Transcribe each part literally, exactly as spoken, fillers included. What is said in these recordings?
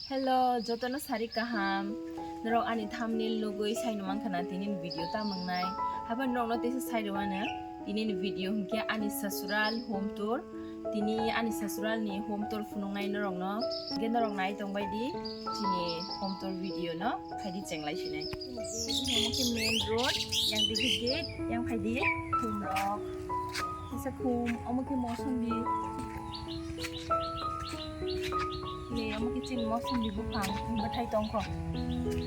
Hello, jotono sari kaham. Norok ani thumbnail nugwi saino mankha na tini ni video tamung nai. Haiba norokno teisa sai rwmano tini ni video hinkhe ani sasural home tour. Tini ani sasural ni home tour phunuknai norokno. Hinkhe norok nai tongbai di chini home tour video no. Phaidi chenglai sinai. Omo khe main road, yang digi gate, yang phaidi khum rok. Kisa khum, omo khe mosombi. Ne, omo khe chini mosombi buphang, bwthai tongkho.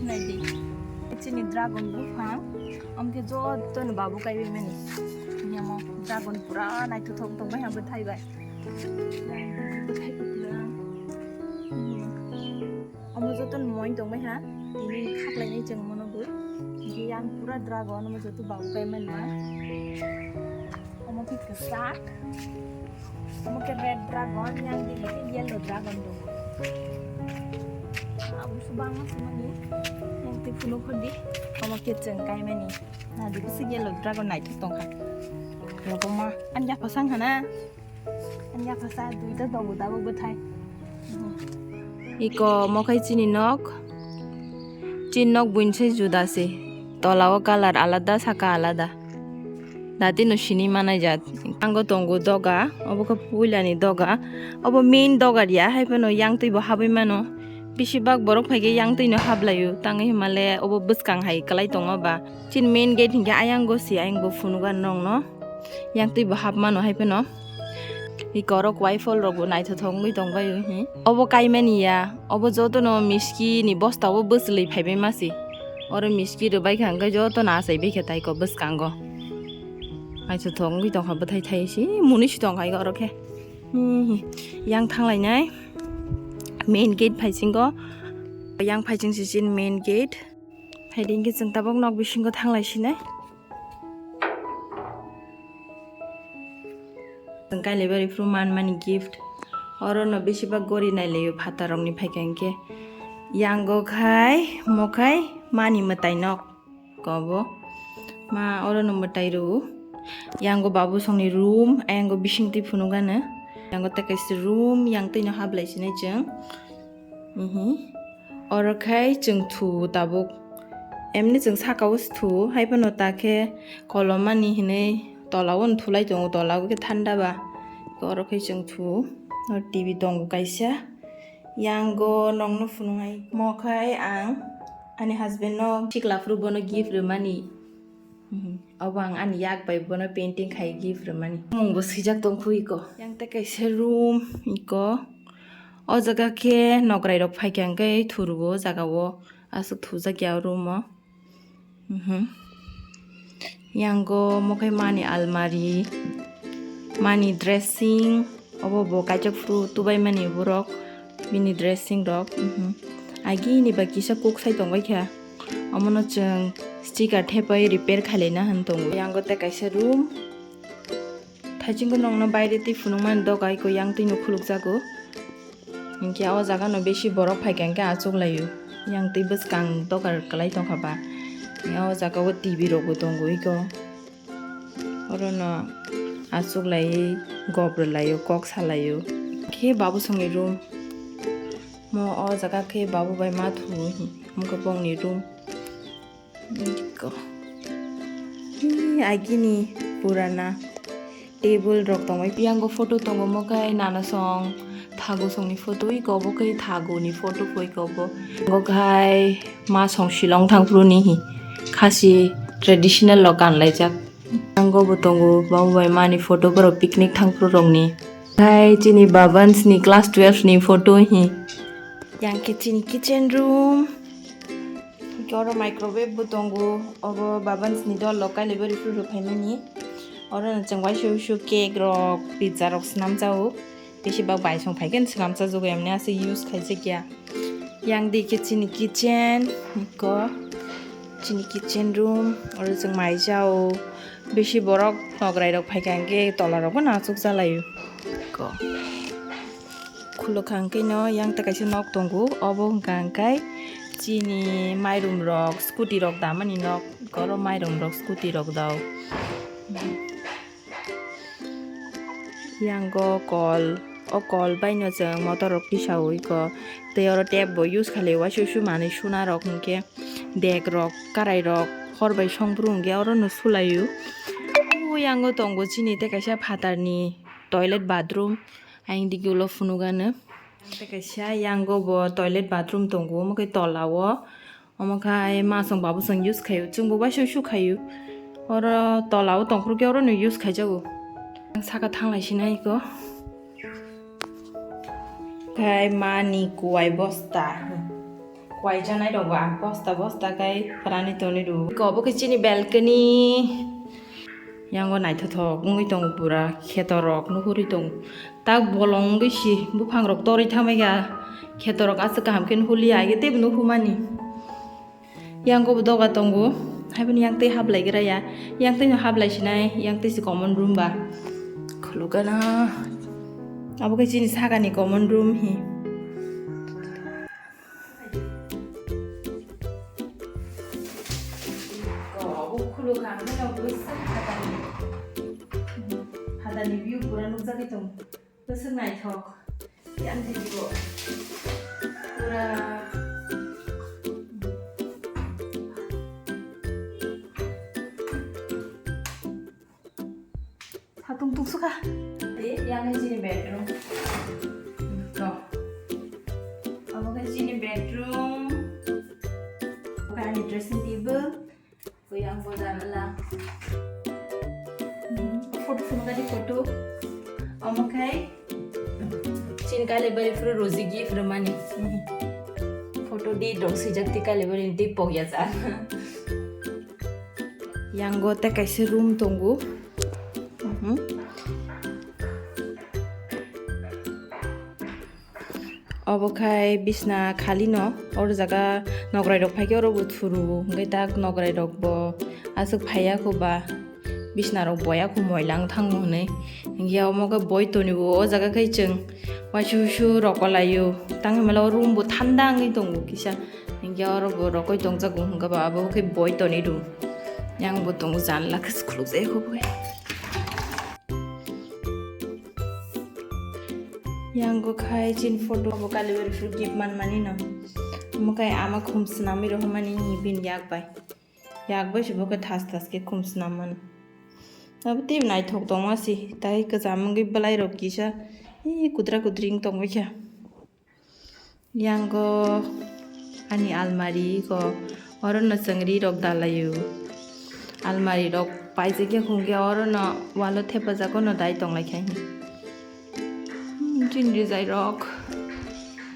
Nai di. Chini dragon buphang, omo khe joto ni babu kaiwi mani. Yamo dragon pura naithothok tongbai ha bwthai bai. Bwthai kwpla. Omo joto ni moin tongbai ha, tini khaklainai chwng mono bo. Hinkhe yang pura dragon, omo joto babu kai mani na. Omo khe kwchak, omo khe red dragon, yang digi khe yellow dragon tongo. Abo se bangma se mani, yang twi phunuk hor di, omo khe chwng kai mani. Na di bwswk yellow dragon naithok tongkha. Rogo ma, ani yapha sang hana. Ani yapha sa duita tongo tabuk bwthai. Iko mokhai chini nok. Chini nok buini se juda se. Tola o colour alada, saka alada. Dati no sini manai jat. Tango tongo doga, obo khe puila ni doga. Obo main doga riya, hai phano yang twi bo habwi mano. Bisi bak borok phai khe yang twi no hablaio. Tangwi himale obo bwskang hai kwlai tongo ba. Chini main gate hinkhe ayang go se, ayang bo phunugo nong no. Yang twi bo hap mano hai phano. Iko oro kwai phol rok bo naithothok wngwi tongbaio hi. Obo kaimani ya, obo jotono miski ni bosta o bwchwlwi phaibai masi. Oro miski rwbai kha hwnkhe jotono achaibai kha taiko bwskango. Naithothok wngwi tongkha bwthai thai se muni si tongkha oro khe. Hmm, yang thanglainai main gate phaisingo. Yang phaiching se chini main gate. Phaidi hwnkhe chwng tabuk nok bisingo thanglai sinai. Chwng kailaibai phuru manmani gift. Oro no bisi bak gori nailaio phatar rokni phaikha hinkhe. Yango khai mokhai mani mwtai nok kobo. Ma oro no mwtai rw. Yango babu songni room, ayango bising twi phunukgano. Yango tei kaisa room, yang twi no hablai sinai chwng. Mhm. Oro khai chwng thu tabuk. Emni chwng saka o se thu, hai phano ta khe kolomani hinwi tola o thulai tongo, tola o khe thanda ba. Oro khai chwng thu. Oro T V tongo kaisa. Yango nongno phunuknai. Mo khai ang ani husband no sikla phuru bono gift rwmani. Mhm. Obo ang ani yak bai bono painting khai gift rwmani. Mung bo swijak tong phu iko. Yang tei kaisa room iko. O jaga khe nokrai rok phaikha hwnkhe thurwo o jaga o aswk thujak ya o room o. Mhm. Yango mo khe mani almari, mani dressing, obo bo kaijak phuru tubai mani borok bini dressing rok. Mhm. Agini ba kisa kuk sai tongbai kha. Omono chwng sticker thepai repair khailaina hwn tongo. Yango tei kaisa room. Thaichingko nongno baire twi phunukmani doga iko yang twi no khulukjago. Hinkhe o jaga no bisi borok phaikha hinkhe achuk laio. Yang twi bwskang doga kwlai tongkha ba. O jaga o T V rok bo tongo iko. Oro no achuk laiwi gop rwlaio, kok salaio. Khe babu songni room. Mo o jaga khe babu bai ma thu hi. Omo khe bongni room. Iko. Hi, agini purana table rok tongwi. Yango photo tongo mo khe nana song, thago songni photo, iko obo khe thago ni photo pho iko obo. Yango khai ma song Shillong thangphuru ni hi khasi traditional rok kanlaijak. Yango bo tongo babu bai mani photo borok picnic thangphuru rokni. Khai chini babans ni class twelve ni photo hi. Yang khe chini kitchen room. Hwnkhe oro microwave bo tongo, obo babans ni dol rok kailaibai rw phaimani. Oro no chwng uaisa uaisa cake rok, pizza rok swnamjago. Bisi bak bai song phaikhe swnamsa jugo, emni aswk use khaijak ya. Yang di khe chini kitchen, iko chini kitchen room, oro chwng mai jao. Bisi borok nokrai rok phaikha hwnkhe tola rok bo nansuk jalaio. Iko. Khulukha hwnkhe no yang tei kaisa nok tongo, obo hwnkha hwnkhe chini mairum rok, scooty rok damani nok, oro mairum rok, scooty rok dao. Yango kol, O kol baino chwng motor rok tisaui ko. Tei oro tap bo use khalai uaisuk suk manui suna rok hinkhe bag rok karai rok hor bai songphuru hinkhe oro no sulaio. O yango tongo chini tei kaisa phatarni toilet bathroom. Ayang digi ulo phunukgano. Tei kaisa yango bo toilet bathroom tongo, omo khe tola o. Omo khai ma chwng babu chwng use khaio, chwngbo uaisuk suk khaio. Oro tola o tongphuru khe oro no use khaijago. Ang saka thanglai sinai ko. Khai mani kuai bosta. Kuai janai rok ba bosta bosta khai phrani toni rw. Ko obo khe chini balcony. Yango naithothok wngwi tongo pura khetorok nuhurwi tongo. Tak bolong wngwi si buphangrok torwi thangmaiya khetorok aswk kaham khe nuhurliya aigwi teibo nuhumani. Yango bo doga tongo, haiboni yang tei hablaigra ya, yang tei no hablai sinai, yang tei si common room ba. Khulukgana. Abo khe chini sakani common room hi. Ko, bo khuluk ang kheno bwswk phatani, phatani view pura nukjagwi tongo. Bwswk naithok. Yang di bo. Pura. Satung tungsukha. Di, yang ini sini bedroom. Ko. Omo khe chini bedroom. Omo khe ani dressing table. Ko yang bo janala. Photo phunukgani photo. Omo khe chini kale bari phuru roji gift rwmani. Photo di dong swijak ti kale bari di pokya jan. Yango tei kaisa room tongo. Mhm. Obo khai bisna khali no, oro jaga nograi rok phaikhe oro bo thuru, hwnkhe tak nograi rok bo aswk phaiya kho ba, bisna rok boya kho moila wng thango hwnwi. Hinkhe omo khe boi tonibo o jaga khai chwng uaisuk uisu rokolaio, tang hinmale o room bo thanda wngwi tongo kisa. Hinkhe oro bo rokoi tongjago hwnkhe ba abo khe boi toni room. Yang bo tongo janla khe se khulukjak kho bo khe. Yang go khai chini photo bo kali bari phuru gift man mani no. Omo khai ama khum swnamwi rohormani ni bini yak bai. Yak bai se bo khe thas thas khe khum swnam mano. Abo tei naithok tongma si, tai kwcham wngwi bwlai rok kisa, ee, kudra kudri wng tongbaikha. Yango ani almari ko, oro no chwng ri rok dalaio. Almari rok paijak ya hwnkhe oro no wall o thepajak, ono dai tonglaikha. Hmm, chini rijai rok.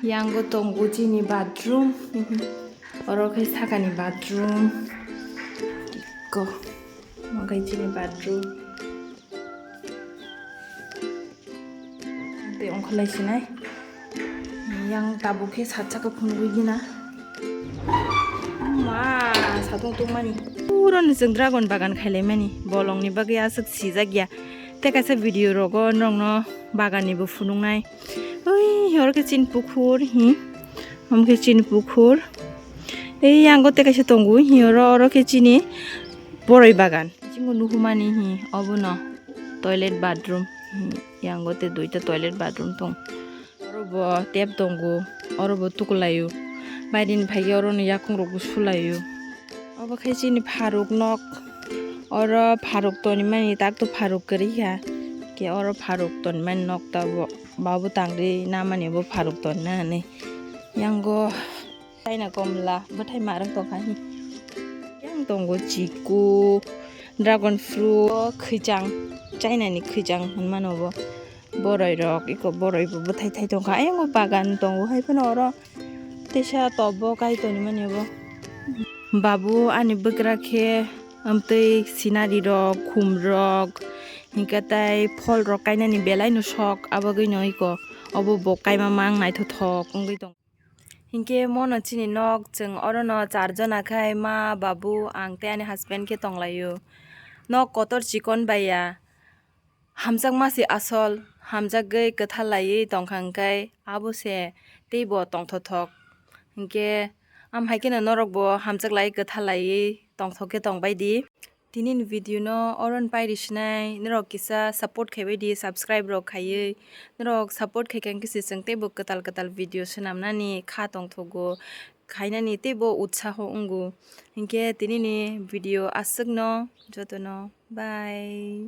Yango tongo chini bathroom. Oro khe sakani bathroom. Ko. Omo khe chini bathroom. Tei ongkholai sinai. Yang tabuk khe sat saka phunugwi gina. Ma, satung tungmani. Pura ni chwng dragon bagan khailaimani. Bolongni bagwi aswk sijak ya. Tei kaisa video rogo norokno baganni bo phunuknai. Ui, oro khe chini pukhur, hi. Omo khe chini pukhur. Ei, yango tei kaisa tongo, hi oro, oro khe chini boroi bagan. Bisingo nuhumani hi obono toilet bathroom. Yango tei duita toilet bathroom tong. Oro bo tap tongo, oro bo tukulaio. Baidini phaikhe oro no yakung rok bo sulaio. Obo khe chini pharuk nok. Oro pharuk tonimani tak to pharuk kwrwi kha. Khe oro pharuk tonimani nok ta bo. Babu tangri namani bo pharuk tonna hinwi. Yango China komla, bwthai marwk tongkha hi. Yang tongo chiku, dragon fruit, khwichang, China ni khwichang hinmano bo. Boroi rok, iko boroi bo bwthai thai tongkha. Ayang bo bagan tongo hai phano oro. Teisa top bo kai tonimani bo. Babu ani bwkra khe amtwi scenery rok, khum rok, hinkhe tai phol rok kainani belai no sok, abagwi no iko obo bo kaima mang naithothok wngwi tongo. Hinkhe mono chini nok, chwng orono char jona khai ma, babu, ang tei ani husband khe tonglaio. Nok kotor chikon baiya, hamjakma se asol, hamjagwi kwthar laiwi tongkha hwnkhe abo se teibo tongthothok. Hinkhe am hai kheno norokbo hamjak lai kwthar laiwi tongthok khe tongbai di. Tini ni video no oron pai risinai, norok kisa support khaibai di, subscribe rok khaiwi. Norok support khaikha hwnkhe se chwng teibo kwtal kwtal video swnamnani kha tongthogo, khainani teibo utsaho wngo. Hinkhe tini ni video aswkno, jotono bye.